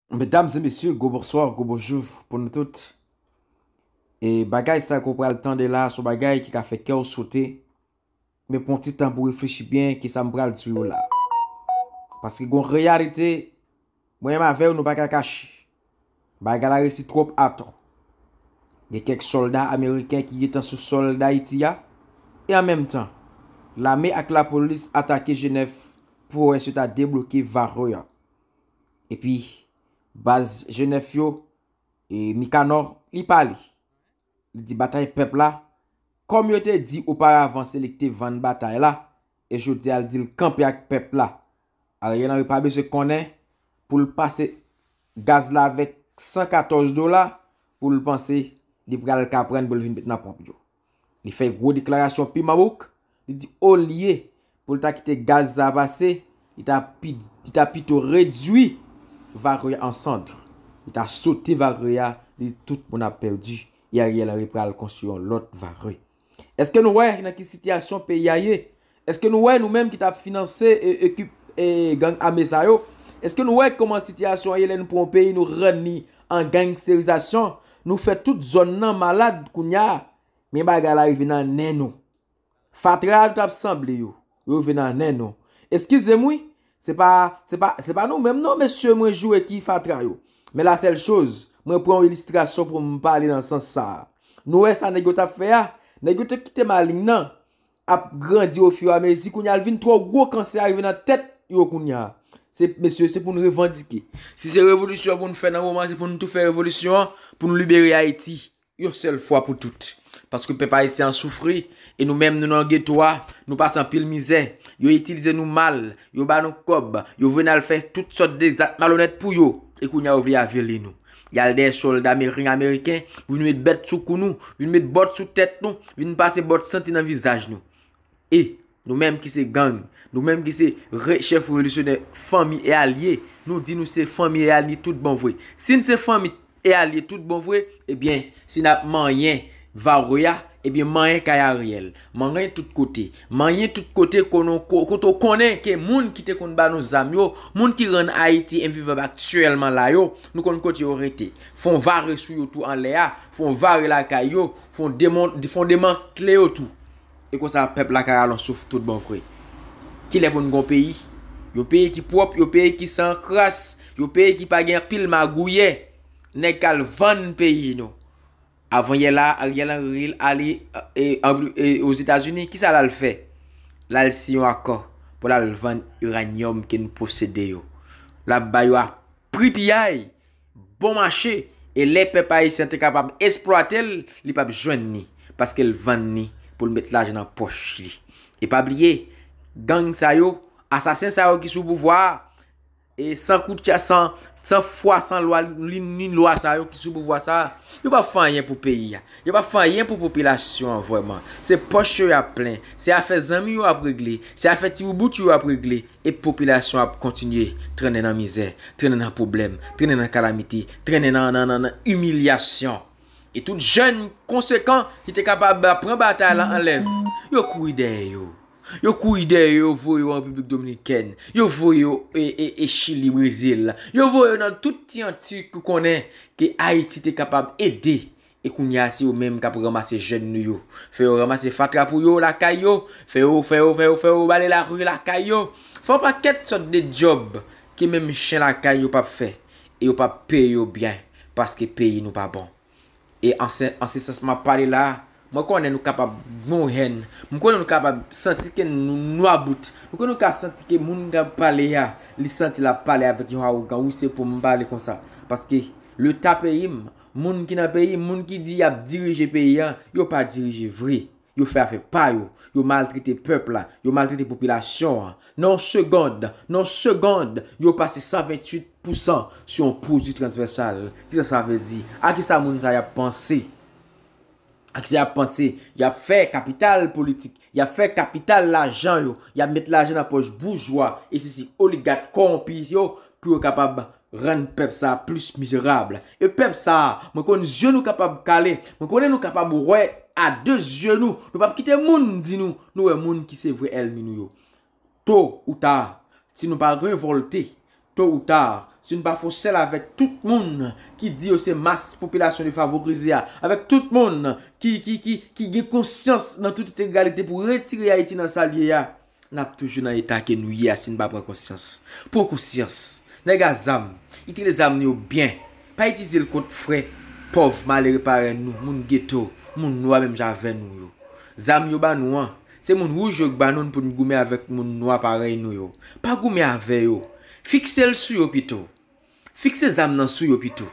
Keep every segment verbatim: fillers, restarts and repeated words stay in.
Medam e mesye, gwo bonswa, gwo bonjou pou nou tout. E bagay sa ke w pral tande la, se yon bagay ki ka fè kè w sote. Men pran ti tan pou w reflechi byen ke sa m pral di w la. Paske gen yon reyalite, mwen menm avè w, nou pa ka kache. Bagay la resi twòp atò. Gen kèk sòlda ameriken ki gentan sou sòl Dayiti a. E an menm tan, lame ak lapolis atake Jenèf pou wè si yo ta debloke Varreux a. Epi, baz Jenèf yo, e Mikanò, li pale. Li di batay pèp la, kòm yo te di oparavan, se li ki te vann batay la, e jodi a l di l kanpe ak pèp la. Ariel Henry pa bezwen konnen pou l pase gaz la avèk san katòz dola pou l panse li pral ka pran pou l vin met nan ponp yo. Li fè gwo deklarasyon piman bouk, li di olye pou l ta kite gaz sa pase, li ta, pi, li ta pito redui Varreux an sand. Li ta sote Varreux a, li di tout moun ap pèdi. E Ariel Henry pral konstwi yon lòt Varreux. Èske nou wè nan ki sitiyasyon peyi a ye? Èske nou wè nou menm ki t ap finanse e, ekip e, gang ame sa yo? Èske nou wè kòman sitiyasyon an ye lè nou pran yon peyi, nou rann li an gangsterizasyon? Nou fè tout zòn nan malad kounya. Men bagay la rive nan nen nou. Fatra a nou t ap sanble yo. Yo rive nan nen nou. Eskize m wi. Se pa, se pa, se pa nou menm non, mesye, mwen joure ki fatra yo. Men la sèl choz, mwen pran yon ilistrasyon pou m pale nan sans sa a. Nou wè sa nèg yo t ap fè a? Nèg yo te kite maleng nan ap grandi ofiramezi, kounye a l vin twò gwo, kansè a rive nan tèt yo kounye a. Se, mesye, se pou n revandike. Si se revolisyon pou n fè nan moman, se pou n tou fè revolisyon an, pou n libere Ayiti. Yon sèl fwa pou tout. Paske pèp ayisyen an soufri, e nou menm nou nan geto a, nou pase anpil mizè. Yo itilize nou mal, yo ba nou kòb, yo voye n al fè tout sòt de zak malonèt pou yo. E kounye a yo vle avili nou. Y al dèyè sòlda meri-, ameriken, vin met bèt sou kou nou, vin met bòt sou tèt nou, vin pase bòt sante nan vizaj nou. E nou menm ki se gang, nou menm ki se re-, chèf revolisyonè, fanmi e alye, nou di nou se fanmi e alye tout bon vre. Si n se fanmi e alye tout bon vre, ebyen, si n ap manyen Varreux a, ebyen, manyen kay Ariel, manyen tout kote. Manyen tout kote kono-, ko-, kote w konnen ke moun ki te konn ba nou zam yo, moun ki rann Ayiti envivab aktyèlman la yo, nou konn kote yo rete. Fè yon vare sou yo tou anlè a, fè yon vare lakay yo, fè yon demon-, fè yon demantle yo tou. E konsa, pèp la ka rale yon souf tout bon vre. Kilè pou n gen yon peyi? Yon peyi ki pwòp, yon peyi ki san kras, yon peyi ki pa gen anpil magouyè. Nèg k al vann peyi nou. Avanyè la, Ariel Henry ale, e, e, Ozetazini, kisa l al fè? L al siyen yon akò pou l al vann iranyòm ke n posede yo. L ap ba yo a pri piyay, bon mache, e lè pèp ayisyen te kapab esplwate l, li p ap jwenn li, paske l vann li pou l met lajan nan pòch li. E pa bliye, gang sa yo, asasen sa yo ki sou pouvwa a, e san koutcha, san, san fwa, san lwa, ni, ni lwa sa yo ki sou pouvwa sa a, yo p ap fè anyen pou peyi a. Yo p ap fè anyen pou popilasyon an vrèman. Se pòch yo y ap plen, se afè zanmi yo y ap regle, se afè ti boubout yo y ap regle. E popilasyon ap kontinye trennen nan mizè, trennen nan pwoblèm, trennen nan kalamite, trennen nan, nan, nan, nan imilyasyon. E tout jèn konsekan ki te kapab pran batay la anlè, yo kouri dèyè yo. Yo kouri dèyè yo, yo voye yo an Repiblik Dominikèn, yo voye yo e, e, e Chili, Brezil. Yo voye yo nan tout ti anti ki konnen ke Ayiti te kapab ede. E kounye a, se yo menm k ap ranmase jèn nou yo. Fè yo ranmase fatra pou yo lakay yo. Fè yo, fè yo, fè yo, fè yo bale lari lakay yo. Fè yon pakèt sòt de djòb ke menm chen lakay yo p ap fè. E yo p ap peye yo byen. Paske peyi nou pa bon. E an se, an se sans m ap pale la a, mwen konnen nou kapab gen yon hèn. Mwen konnen nou kapab santi ke nou nwabout. Mwen konnen nou ka santi ke moun k ap pale a, li santi l ap pale avèk yon awogan. Wi, se pou m pale konsa. Paske Leta peyi m, moun ki nan peyi m, moun ki di y ap dirije peyi a, yo pa dirije vre. Yo fè afè pa yo. Yo maltrete pèp la. Yo maltrete popilasyon an. Nan yon segond, nan yon segond, yo pase san venntuit pousan sou yon pwodui transvèsal. Kisa sa vle di? A kisa moun sa y ap panse? A kisa y ap panse? Y ap fè kapital politik. Y ap fè kapital lajan yo. Y ap met lajan nan pòch boujwa e sesi oligak kòwonpi yo pou yo kapab rann pèp sa a plis mizerab. E pèp sa a, mwen konn zye nou kapab kale, mwen konnen nou kapab wè a de zye nou, nou p ap kite moun di nou, nou wè moun ki se vre ènmi nou yo. To ou ta, si nou pa revòlte, to ou ta, Si n pa fè sèl avèk tout moun ki di yo se mas popilasyon defavorize a, avèk tout moun ki, ki, ki, ki gen konsyans nan tout egalite pou retire Ayiti nan sa l ye a, n ap toujou nan eta ke nou ye a si n pa pran konsyans. Pran konsyans. Nèg a zam, itilize zam nou yo byen. Pa itilize l kont frè, pòv, malere parèy nou, moun geto, moun nwa menm jan avè nou yo. Zam yo ba nou an, se moun wouj yo k ba nou n pou n goumen avèk moun nwa parèy nou yo. Pa goumen avè yo. Fikse l sou yo pito. Fikse zam nan sou yo pito.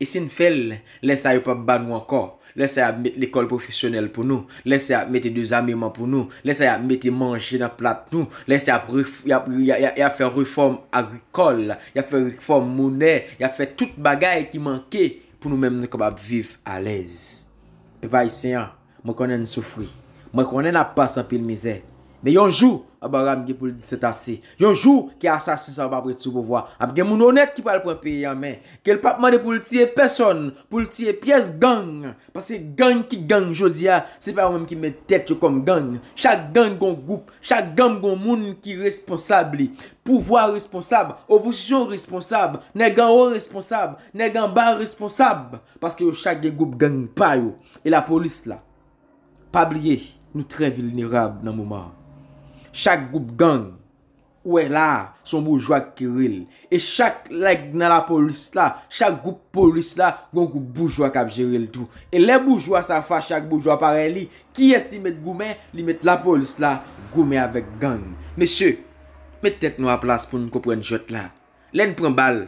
E si n fè l, lè sa a yo p ap ba nou ankò. Lè sa a y ap met lekòl pwofesyonèl pou nou. Lè sa a y ap mete dezameman pou nou. Lè sa a y ap mete manje nan plat nou. Lè sa a y ap, ref- y ap, y a- y a- y ap fè refòm agrikòl. Y ap fè refòm monè. Y ap fè tout bagay ki manke pou nou menm nou kapab viv alèz. Pèp ayisyen an, mwen konnen n soufri. Mwen konnen n ap pase anpil mizè. Men yon jou, Abraram gen pou l di se ase. Yon jou, ke asasen sa yo p ap ret sou pouvwa. Ap gen moun onèt ki pral pran peyi an men. Ke l p ap mande pou l tiye pèsòn, pou l tiye pyès gang. Paske gang ki gang jodi a, se pa yo menm ki met tèt yo kòm gang. Chak gang gon gwoup, chak gang gon moun ki responsab li. Pouvwa responsab, opozisyon responsab, nèg anwo responsab, nèg anba responsab. Paske yo chak gen gwoup gang pa yo. E lapolis la. Pa bliye, nou trè vilnerab nan moman an. Chak gwoup gang ou wè la a, se yon boujwa ki jere l. E chak nèg nan lapolis la, chak gwoup polis la, gen yon gwoup boujwa k ap jere l tou. E lè boujwa sa fache ak boujwa parèy li, kiyès li met goumen? Li met lapolis la goumen avèk gang. Mesye, met tèt nou aplas pou n konprann jwèt la. Lè n pran bal,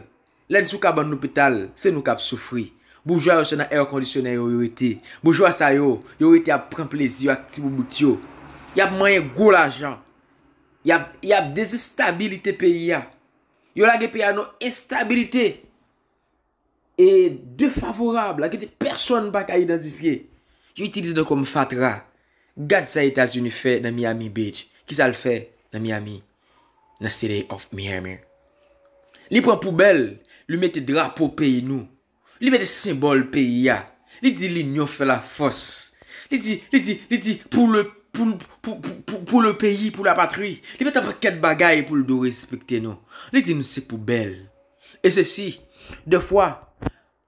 lè n sou kabann lopital, se nou k ap soufri. Boujwa yo se nan èkondisyonè yo yo rete. Boujwa sa yo, yo rete ap pran plezi yo ak ti boubout yo. Y ap manyen gwo lajan. Y ap, y ap dezestabilite peyi a. Yo lage peyi a nan enstabilite e defavorab, la ki te pèsonn pa ka idantifye. Yo itilize nou kòm fatra. Gad sa Etazini fè nan Miami Beach. Kisa l fè nan Miami? Nan City of Miami. Li pran poubèl, li mete drapo peyi nou. Li mete senbòl peyi a. Li di l'union fait la force. Li di, li di, li di pour le, pour, pour, pour, pour, pour le pays, pour la patrie. Li mete yon pakèt bagay pou l do respekte nou. Li di nou se poubèl. E se si, defwa,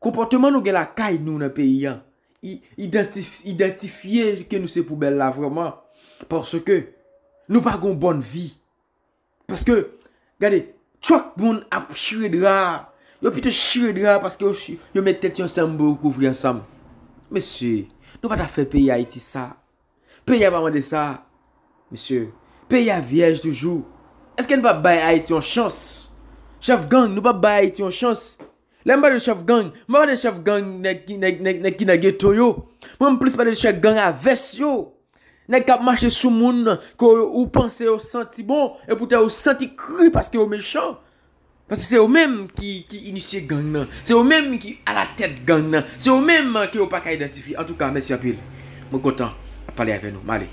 konpòteman nou gen lakay nou nan peyi an, i- idantif- idantifye ke nou se poubèl la vrèman. Paske nou pa gon bòn vi. Paske, gade, chak moun ap chire dra. Yo pito chire dra paske yo, chi- yo met tèt yo ansanm pou yo kouvri ansanm. Mesye, nou pa ta fè peyi Ayiti sa. Peyi a pa mande sa. Mesye, peyi a vyèj toujou. Èske n p ap bay Ayiti yon chans? Chèf gang, nou p ap bay Ayiti yon chans. Lè m pale de chèf gang, m pa pale de chèf gang nèg ki, nèg, nèg, nèg ki nan geto yo. Mwen, m plis pale de chèf gang a vès yo. Nèg k ap mache sou moun ke ou panse yo santi bon, epoutan yo santi kri paske yo mechan. Paske se yo menm ki, ki inisye gang nan. Se yo menm ki alatèt gang nan. Se yo menm ke yo pa ka idantifye. Antouka, mèsi anpil. Mwen kontan ap pale avè nou. M ale.